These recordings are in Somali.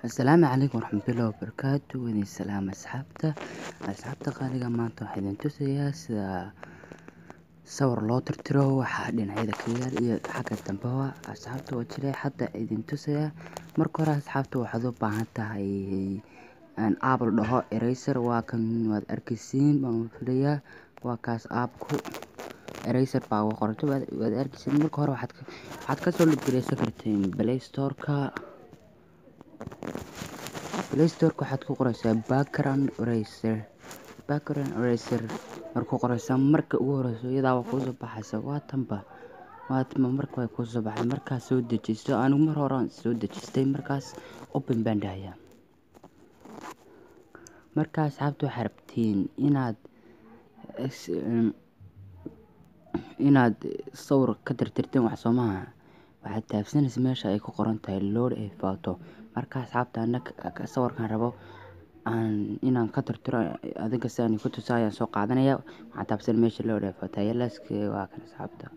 Asalaamu calaykum waraxmatullaahi wabarakaatu. Idin salaam asxaabta qaaliga. Maanta waxaa idin tusayaa sida sawir loo tirtiro waxa dhinacyada ka yaal iyo xagga dambeba. Asxaabta, waa jiray hadda idin tusayaa. Marka hore, asxaabta, waxaad u baahan tahay app la dhaho eraser. Waa kan, waad arkeysiin baan filayaa. Waa kaas app-ku, eraser baa ugu qorantay, waad arkeysiin. Marka hore waxaad kasoo download-gareysan kartiin Play Store-ka. Play Store-ka waxaad ku qoreysaa background eraser. Background eraser markuu qoreysaa, marka ugu horeyso iyadaaba kuusoo baxaysa. Waa tanba, waa tanba. Marka way kuusoo baxday, markaad soo dejisto. Anigu mar horaan soo dejistay. Markaas open baan dhahayaa. Marka, asxaabta, waxaad rabtiin inaad sawir ka tirtirteen wax soo maaha? Waxaad taabsanaysa meesha ay ku qoran tahay load a photo. Marka, asxaabta, anaka sawirkan rabo aan inaan ka tirtiro adinka si aan ku tuso ayaan soo qaadanaya. Waxaan taabsan meesha load a photo yalaska. Waa kan, asxaabta.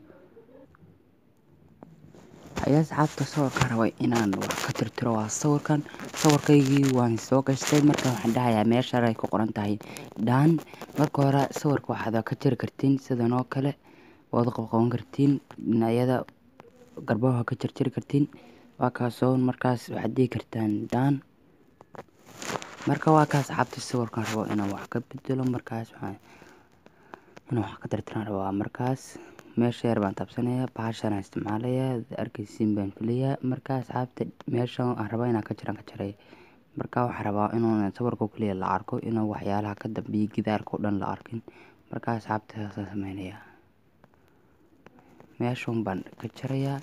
Ayaa, asxaabta, sawirkan rabay inaan wax ka tirtiro waa sawirkan. Sawirkaygii waan soo gashtay. Marka waxaan dhahayaa meesha ay ku qoran tahay done. Marka hore sawirka waxaad ka jari kartiin sidan oo kale, waad qabqaban kartiin, dhinacyada garbaha ka jarjari kartiin. Waa kaasoo. Markaas waxaad dhihi kartaan done. Marka waa kaas, asxaabta, sawirkan rabo inaan wax ka bedelo. Markaas waxaan inaan wax ka tirtiraan rabaa. Markaas meesha yar baan taabsanayaa, bahashan aan isticmaalayaa, arkeysiin baan filayaa. Marka, asxaabta, meesha aan rabo inaan ka jaraan ka jaray. Marka waxaan rabaa inuu sawirka kaliya la arko, inuu waxyaalaha ka dambeeya gidaarka oo dhan la arkin. Marka, asxaabta, saasaan sameynayaa, meeshan baan ka jarayaa.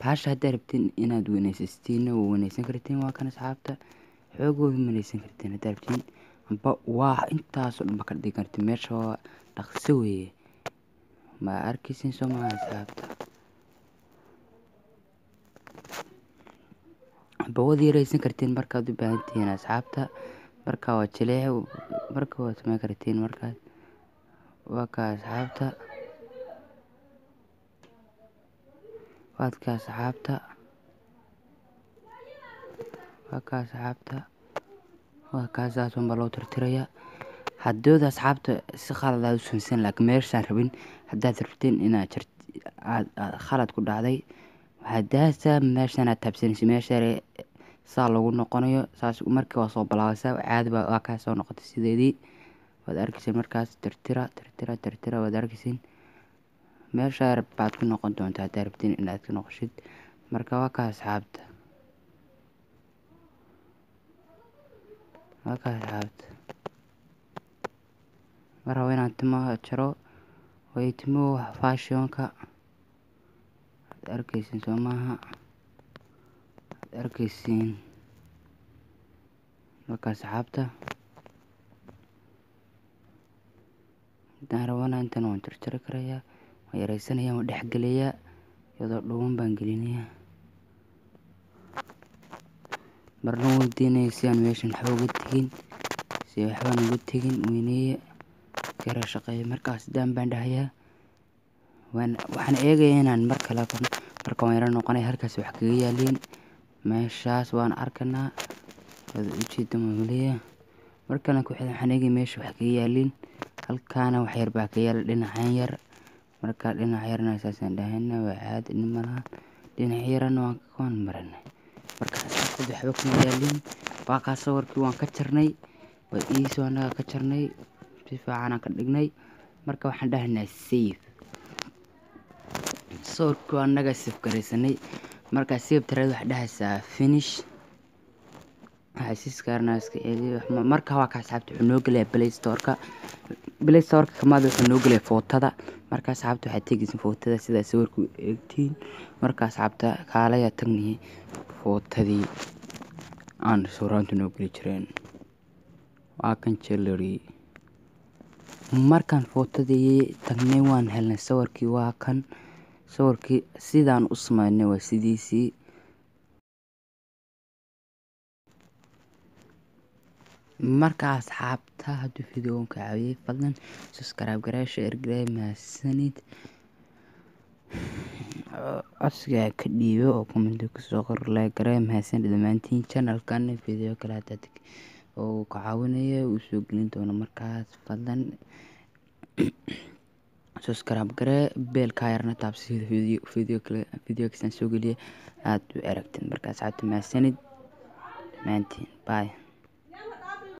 Bahasha haddaad rabtiin inaad weyneysiistiin, waa weyneysan kartiin. Waa kan, asxaabta, xoogooda weyneysan kartiin haddaad rabtiin, amba waa intaasoo dhan ba ka dhigi kartiin. Meesha waa dhaqso weeye, ma arkeysin soo maha, asxaabta? Amba waad yareysan kartiin markaad u baahan tihiin, asxaabta. Marka waa jileec, marka waad sameyn kartiin. Markaas waa ka, asxaabta, waad ka, asxaabta, waa ka, asxaabta, waa kaa. Saas unbaa loo tirtirayaa. Haddooda, asxaabta, si khalad aad u sameysan laakiin meeshaan rabin, haddaad rabtiin inaad jart aad khalad ku dhacday, waxaad daahaysaa meeshan aad taabsanaysa, meesha saa lagu noqonayo. Saas markii waa soo bilaabaysaa caadi baa. Waa kaa soo noqotay sideedii, waad arkeysin. Markaas tirtira, tirtira, tirtira, waad arkeysin. Meesha baad ku noqon doontaa haddaad rabtiin inaad ka noqoshid. Marka waa kaa, asxaabta, waa kaa, asxaabta. Ma rabo inaan timaha jaro, waayo timuhu wax fashionka, waad arkeysin soo maaha? Waad arkeysiin. Marka, asxaabta, haddaan rabana intan waan jarjari karayaa, waan yareysanayaa, waan dhexgelayaa, iyadoo dhuuban baan gelinayaa. Marna waan deynaya si aan meeshan waxba uga tegin, si waxbaan uga tegin. Weyneeye yara shaqeeya. Markaas done baan dhahayaa. Waan waxaan eegayaa inaan mar kale. Marka waan yara noqonaya, halkaas wax kaga yaaliin meeshaas waan arkanaa, waad ujeeda mamaleya. Mar kale ku xidhan, waxaan eegaya meesha wax kaga yaaliin. Halkaana wax yar baa ka yaala dhinacan yar. Marka dhinac yarna saasaan dhahayna, waa caadi, dhib malaha. Dhinac yarana waan marinay. Marka, asxaabta, waxba kuma yaaliin. Waa kaa, sawirkii waan ka jarnay, waa iisoo annaga ka jarnay, si fiican aan ka dhignay. Marka waxaan dhahaynaa save. Sawirkii waa annaga save garaysanay. Marka save tiraahdo, waxaad dhahaysaa finish. Xasiiskaarna iska celiyo. Marka waa ka, asxaabta, wuxuu noo gelayaa Play Store-ka. Play Store-ka kamaada wuxuu noo gelayaa photo-da. Marka, asxaabta, waxaad tegeysaa photo-da sida sawirku u egtiin. Marka, asxaabta, kaalaya tagnay photo-dii aan sawiraantu noo geli jireen. Waa kan gallery. Markaan photo-dii tagnay, waan helnay sawirkii. Waa kan sawirkii sidaan u sameynay, waa sidiisii. Marka, asxaabta, hadduu video ka caawiyay, fadlan subscribe garee, share garee. Mahadsanid. Codsiga ka dhiibo oo comment kusoo qor, like garee. Mahadsan dhammaantiin. Channelkan video kale hadaad oo ku caawinayo uu soo gelin doono, markaas fadlan subscribe garee, bell-ka yarna taabsi, video kale, video kastaan soo geliya aad u aragteen. Marka asxaabta, mahadsanid dhammaantiin, bye.